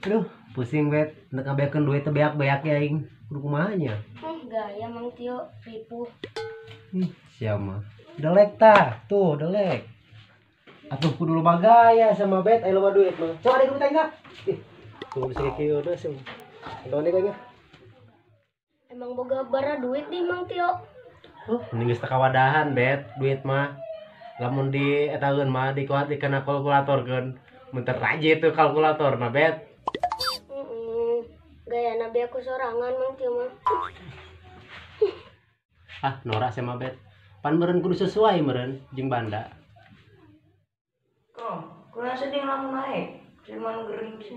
Aduh, pusing bet, nek ngabeakeun duit teh beak-beak ya aing. Kudu kumaha nya? Gaya Mang Tio ripuh. Sia mah. Delek tah, tuh delek. Atuh kudu loba gaya sama bet aya loba duit mah. Coba deh kudu tanya. Ih, tuh bisa kieu deui sih. Entong deui kayaknya. Emang boga bara duit nih Mang Tio. Mending geus teu kawadahan bet duit mah. Lamun di etaeun mah dikuat dikena kalkulatorkeun. Mun teu raje teu kalkulatorna bet. Gaya nabi aku sorangan Mang Tio mah. Ah, norak sama bet. Pan meureun kudu sesuai meureun jeung banda. Kok, kurang sedih lamun naik. Cuman gering sih.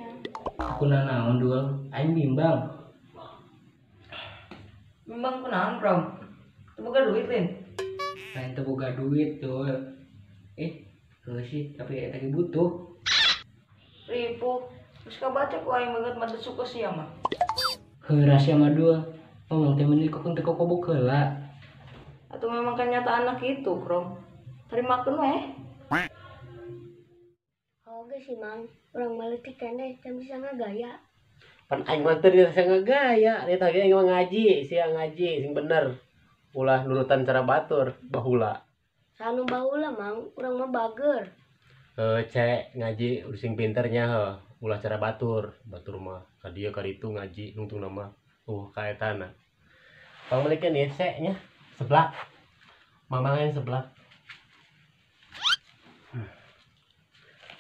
Aku nanaon duel, aing bimbang. Bimbang kunaon, Bro? Teu boga duit, Lin. Lain teu boga duit, duel. Heuh sih, tapi eta ge butuh. Ripuh. Terus kabaca ku aing banget mah suka sia mah. Heuh rahasia mah duel. Ngomong teh mending kokon teh kokobok heula. Atau memang kenyataan anak itu, Krom. Terimakeun weh. Oke sih, Mang. Urang mah leutik keneh can bisa ngagaya. Pan aing mah teu bisa ngagaya, eta ge aing mah ngaji, sia ngaji sing bener. Ulah nurutan cara batur bahula. Sanu bahula, Mang. Urang mah bager. Cek ngaji sing pinternya heuh. Ulah cara batur, batur mah ka dieu ka ditu ngaji nungtungna mah ka etana. Pangmelikeun ieu se nya seblak. Mamang yang seblak.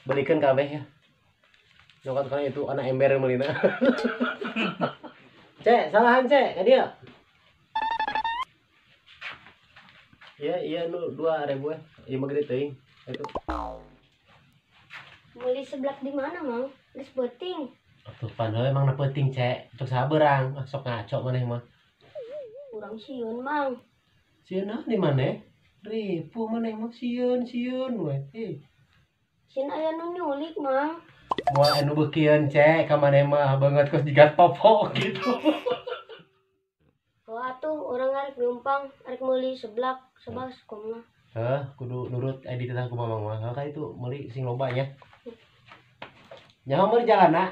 Belikan kabeh ya. Nyokot kana itu anak ember meulina. Cek, salahan cek ka dieu. Iya, iya nu 2000 we. Ieu mah gede teuing. Itu. Beli seblak di mana, Mang? Geus peuting. Atuh pan heuh emang na peuting, Cek. Cok saha beurang, sok ngaco maneh mah. Urang sieun, Mang. Sieun naon di maneh? Ripuh maneh mah sieun sieun we. Ih. Sieun aya nu nyulik, Mang. Moal anu beukieun, Cek, ka maneh mah beungeut kos jiga topo gitu. Oh atuh urang arek numpang, arek meuli seblak sebaskom mah. Heuh, kudu nurut aya dititah ku mamang mah. Heuh ka itu meuli sing loba nya. Nyaho meuli jalanna.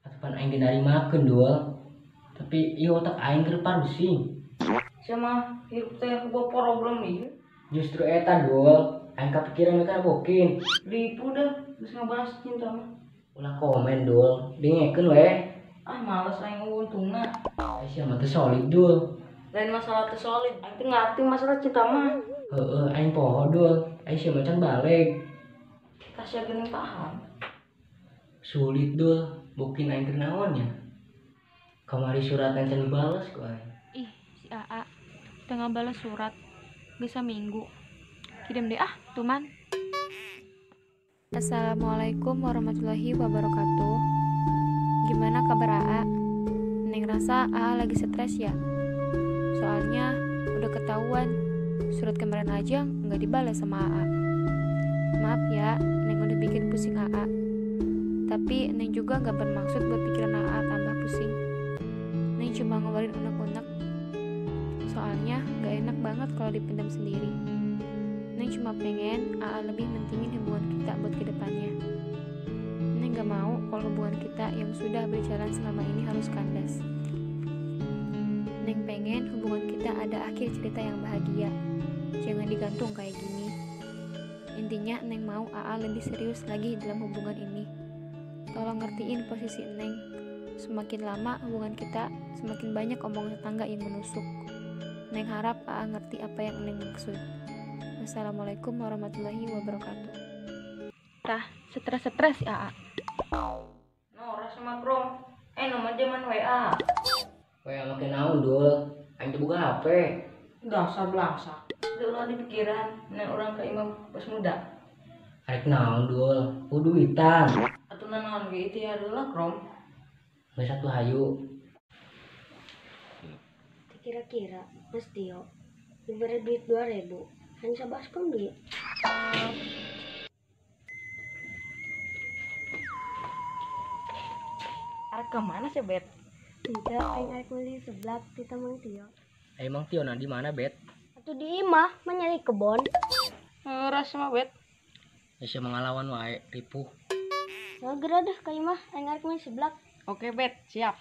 Atuh pan aing ge narimakeun duel. Tapi ieu otak aing keur parusing. Sia mah hirup teh kudu problem ieu. Justru eta duel, aing kapikiran we kana bokin. Ripuh dah geus ngabahas cinta mah. Ulah komen duel, dengekeun we. Ah males aing untungna. Ai sia mah teu solid duel. Lain masalah teu solid, aing teu ngarti masalah cinta mah. Heeh, aing poho duel. Ai sia mah can baleg. Tah sia geuning paham. Sulit duel, bokin aing keur naon nya. Kamari surat can dibales ku aing. Ih, si AA teu ngabales surat. Geus saminggu. Kirim deh ah, tuman. Assalamualaikum warahmatullahi wabarakatuh. Gimana kabar AA? Neng rasa AA lagi stres ya? Soalnya udah ketahuan surat kemarin aja nggak dibalas sama AA. Maaf ya, Neng udah bikin pusing AA. Tapi Neng juga nggak bermaksud buat pikiran AA tambah pusing. Neng cuma ngeluarin unek-unek. Soalnya nggak enak banget kalau dipendam sendiri. Neng cuma pengen AA lebih mentingin hubungan kita buat kedepannya. Neng gak mau kalau hubungan kita yang sudah berjalan selama ini harus kandas. Neng pengen hubungan kita ada akhir cerita yang bahagia. Jangan digantung kayak gini. Intinya Neng mau AA lebih serius lagi dalam hubungan ini. Tolong ngertiin posisi Neng. Semakin lama hubungan kita, semakin banyak omongan tetangga yang menusuk. Neng harap AA ngerti apa yang Neng maksud. Wassalamualaikum warahmatullahi wabarakatuh. Tah, stres-stres si AA. Norak sama Krom. Nomor zaman WA. WA make naon dul? Aing teu boga HP. Dasar belangsak. Teu ulah dipikiran nek urang ka imah pas muda. Arek naon dul? Duitan. Atuh naon ge ieu heula Krom. Geus atuh hayu. Kira-kira Mas Tio diberi duit 2000, hanya sabaskom duit. Arek kemana sih, Bet? Tidak, aing arek meuli seblak di Mang Tio. Mang Tio na di mana, Bet? Atuh di imah, mah nyari kebon. Ras sama, Bet. Geus mengalawan wae, ripuh. Geura deh ka imah aing arek meuli seblak. Oke, Bet, siap.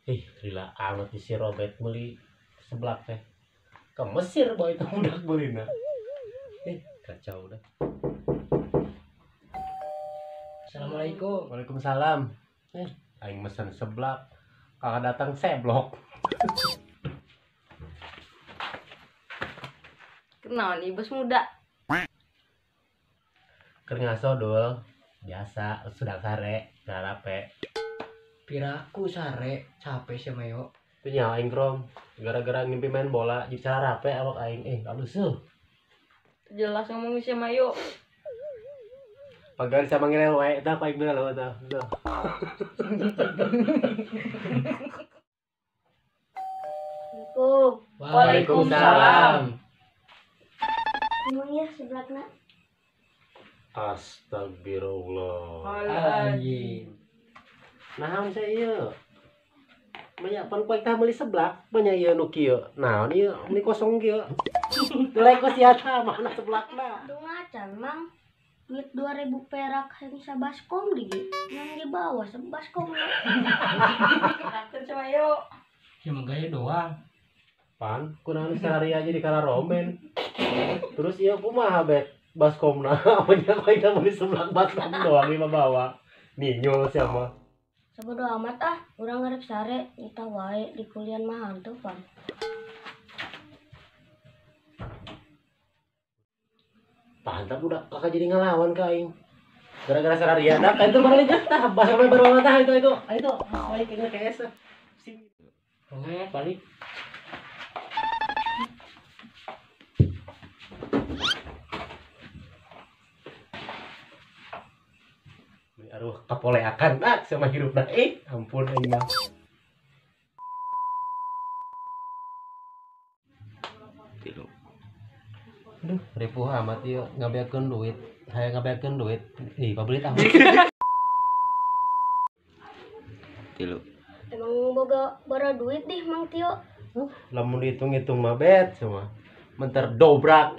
Ih, lila amat si Robert meuli seblak teh. Ke Mesir bawa itu budak beulina. Kacau dah. Assalamualaikum. Waalaikumsalam. Aing mesen seblak, kakak datang seblok. Kenaon ieu bos muda? Keur ngaso dul, biasa sudah sare, ngarape. Piraku sare, capek sia mah yo. Teu nya aing krom, gara-gara ngimpi main bola jadi carape awak aing aluseuh. Jelas ngomong sia mah yo. Pagar sama ngelel wae tah paing bener lho tah. Assalamualaikum. Waalaikumsalam. Emang ya seblakna. Astagfirullah. Anjing. Naon saya ieu? Banyak pan kuek tah meuli seblak, banyak ieu nu kieu. Naon ieu meuli kosong kieu. Delek ku sia tah mana seblakna. Duh ngacan mang. Duit 2000 perak hayang sabaskom di ge. Yang di bawah sabaskom. Rakeun sama yo. Ya mah gaya doang. Pan kunaon sehari aja di kararomen. Terus ieu kumaha bet baskomna? Banyak kuek tah meuli seblak baskom doang di bawah. Ninyol sia mah. Sabodo amat ah, urang ngarep sare nitah wae di kulian mah hantu pan. Pantap udah kakak jadi ngelawan ka aing. Gara-gara sararia nah itu balik tah baskomna baru tah itu. Baik ini kayak sing. Oke, balik. Aduh, kapoleakan ah sama hirupna. Ampun aing mah. Tilu. Aduh, ripuh amat ieu ngabeakeun duit. Hayang ngabeakeun duit. Ih, pabeulit ah. Tilu. Emang boga bara duit deh Mang Tio. Lamun dihitung-hitung mah bet semua. Menter dobrak.